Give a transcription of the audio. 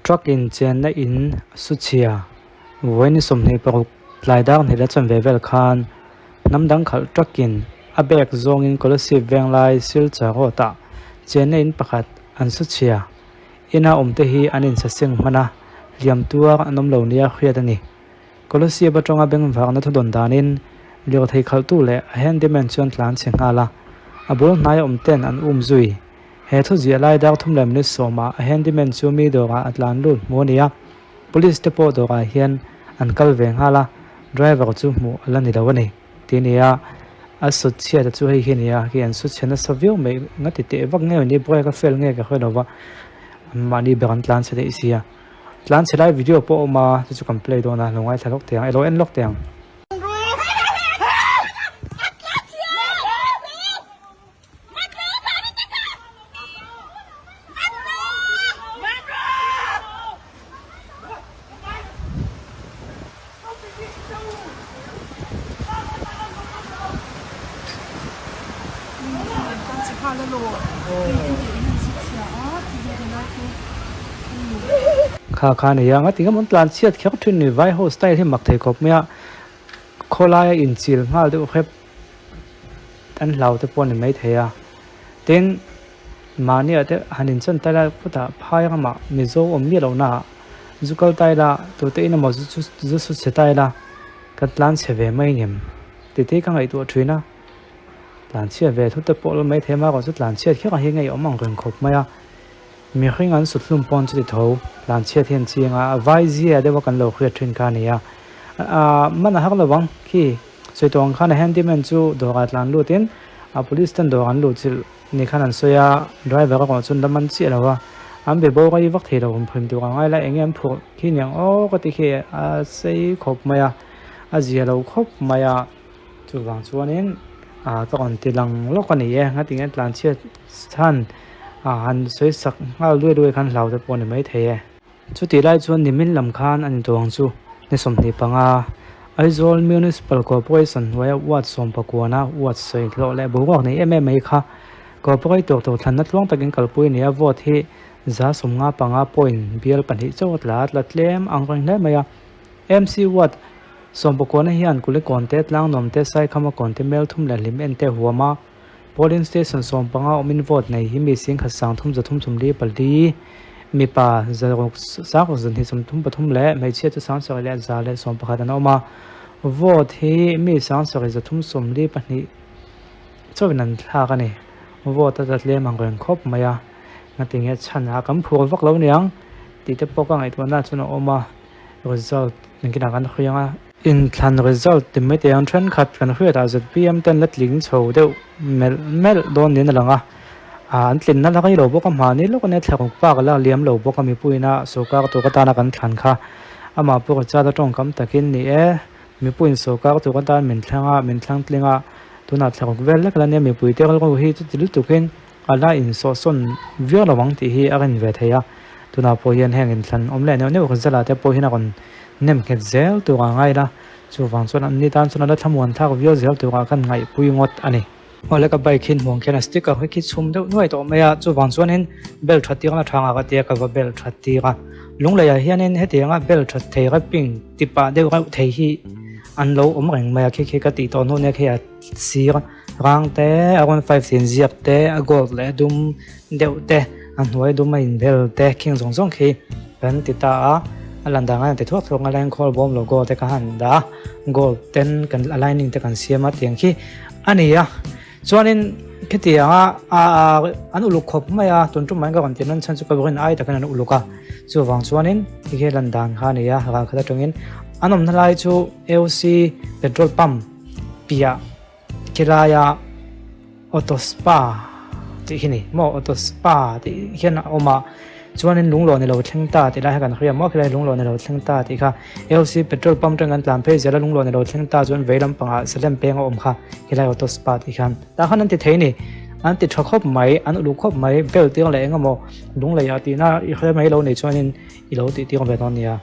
Truck in chenna in su chhia vawi ni 26 tlai dar hnih la chanve vel khan hnam dang khalh truck in a bag zawngin Kolasib Venglai Silchar road ah chenna in pakhat an su chhia. Ina awmte hi an insaseng hman a, hliam tuar an awm lo nia hriat a ni. Kolasib atanga bengvarna thudawn danin lirthei khalhtu leh a handyman chuan tlan chhe nghal a, a bul hnaia awmten an um zui. He thu ziah lai dar thum leh minute sawmah a handyman chu mi dawrah a tlan lut hmu a ni a, police te pawh dawrah hian an kal ve nghal a, driver chu hmuh a la ni lo a ni tih a ni a, a sut chhiat a chu hei hi a ni a, khi an sut chhe nasa viau mai nga ti teh vak nge ni brake a fail nge ka hre lo va, mahni ber an tlan chhe daih sia, tlan chhe lai video pawh a awm a, chu chu kan play dawn a, lo ngaithla lawk teh ang, ilo en lawk teh ang. Kha kha a ni a, ngatinge maw an tlan chhiat kher thin ni, vai ho style hi mak thei khawp mai a, khawlaia inchil nghal deuh hrep. an hlau te pawh a ni maithei a tin mahni ah te han inchan ta ila khutah phai ramah mizo awm miah loh naah zu kal ta ila tute in emaw zu zu su chhe ta ila kan tlan chhe ve mai ngem tih te hi ka ngaihtuah thin a tlan chhiat ve thut te pawh a la maithei a amaherawhchu tlan chhiat kher ang hi ngeiawm ang reng khawp mai a mihring an sut hlum pawn chuti tho tlan chhiat hian chiang a vai zia deuh a kan lo hriat thin kha a ni a ahh man a har lo ang khi. Sawi tawh ang khan a handyman chu dawrah tlan lutin a police ten dawr an luh chilh ni khan an sawi a, driver erawh chuan la man chiah lo a, an be bo rei vak thei lo awm phun tur ang ai la enge an phurh khi niang aw ka ti khi a sei khawp mai a, a zia lo khawp mai a, chuvang chuanin ah ka rawn ti lang lawk a ni e, ngatinge tlan chhiat chhan ah han sawi sak nghal duai duai khan hlau te pawh a ni maithei e. Chutih lai chuan nimin lam khan an intuang chu ni 25 Aizawl Municipal Corporation hnuaia ward 19 ward sawi hlawh leh boruak nei em em mai kha Corporator tur thlanna tluang takin kalpui a ni a, vote hi 55 point bial pahnih chauh a tla a tla tlem ang reng hle mai a. MC ward 19 hian Kulikawn te, Tlangnuam te, Saikhama kawn te, Melthum leh Hlim en te huam a. Polling station 15 awmin vote nei hi mi singkhat sang thum 300 34 mipa 600 sang 233 leh hmeichhia chu sang 7 leh 111 an awm a. Vote hi mi sang 7 342 chauhin an thlak a ni. Vote a tla tlem ang reng khawp mai a, ngatinge chhan ah kan phur vak lo niang tih te pawh ka ngaihtuahna chuan a awm a, result engtin ah kan hawi ang a. Inthlan result ti mai teh ang thenkhat kan hriatah zpm ten la tling chho deuh melh melh dawn niin a lang a, ah an tlinna la rei lo bawk a mahni lawk ania thlaruk bak a la liam lo bawk a mipuiin a sorkar tur atana kan thlan kha amah pawh chata tawngkam takin ni e mipuiin sorkar tur atan min thlang a min thlang tling a tunah thlaruk vel lek la nia mipui te rilru hi chuti lutukin a la insawhsawn viau lo ang tih hi a rin ve thei a, tunah pawh hian heng inthlan awm leh neuh neuh result ah te pawh hian a rawn nem nghet zel tur a ngai la, chuvang chuan an ni tan chuan a la thlamuan thlak viau zel turah kan ngaihpui ngawt a ni. Awle ka bike hi hmuang khian a sticker hi khi chhum deuh nuai tawh mai a, chuvang chuanin bel that tir a tha ngak a tia ka va bel that tir a, lungleiah hianin hetianga bel that thei rapping ti pah deuh reuh thei hi an lo awm reng mai a, khi khi ka tih tawh hnu nia khi a sir rang te a rawn five sin ziak te a gold leh a dum deuh te a hnuai dum a inbel te khing zawng zawng khi kan ti ta a a lan dan an ti thuak thuak a leng khawl bawm logo te ka han dah a gold ten kan a lining te kan siam a tiang khi a ni a chuanin khitiang a a an uluk khawp mai a tun tum mai ka rawn ti nan chhan chu ka rin ai takin an uluk a chuvang chuanin ti khi lan dan kha a ni a ral khat atangin an awmna lai chu A_O_C petrol pump piah Khelaia auto spa tih hi ni maw auto spa tih hian a awm a chuanin lunglawn ilo thleng ta tih lai kha kan hria maw khilai lunglawn ilo thleng ta tih kha L C petrol pump atang kan tlan phei zel a lunglawn ilo thleng ta chuan vei lampangah salem peng a awm kha khilai auto spa tih khan tah khan an ti thei a ni an ti tha khawp mai an uluk khawp mai bel tir leh eng emaw lungleiah tihna i hre mai lo nei chuanin ilo tih tir ve dawn nia.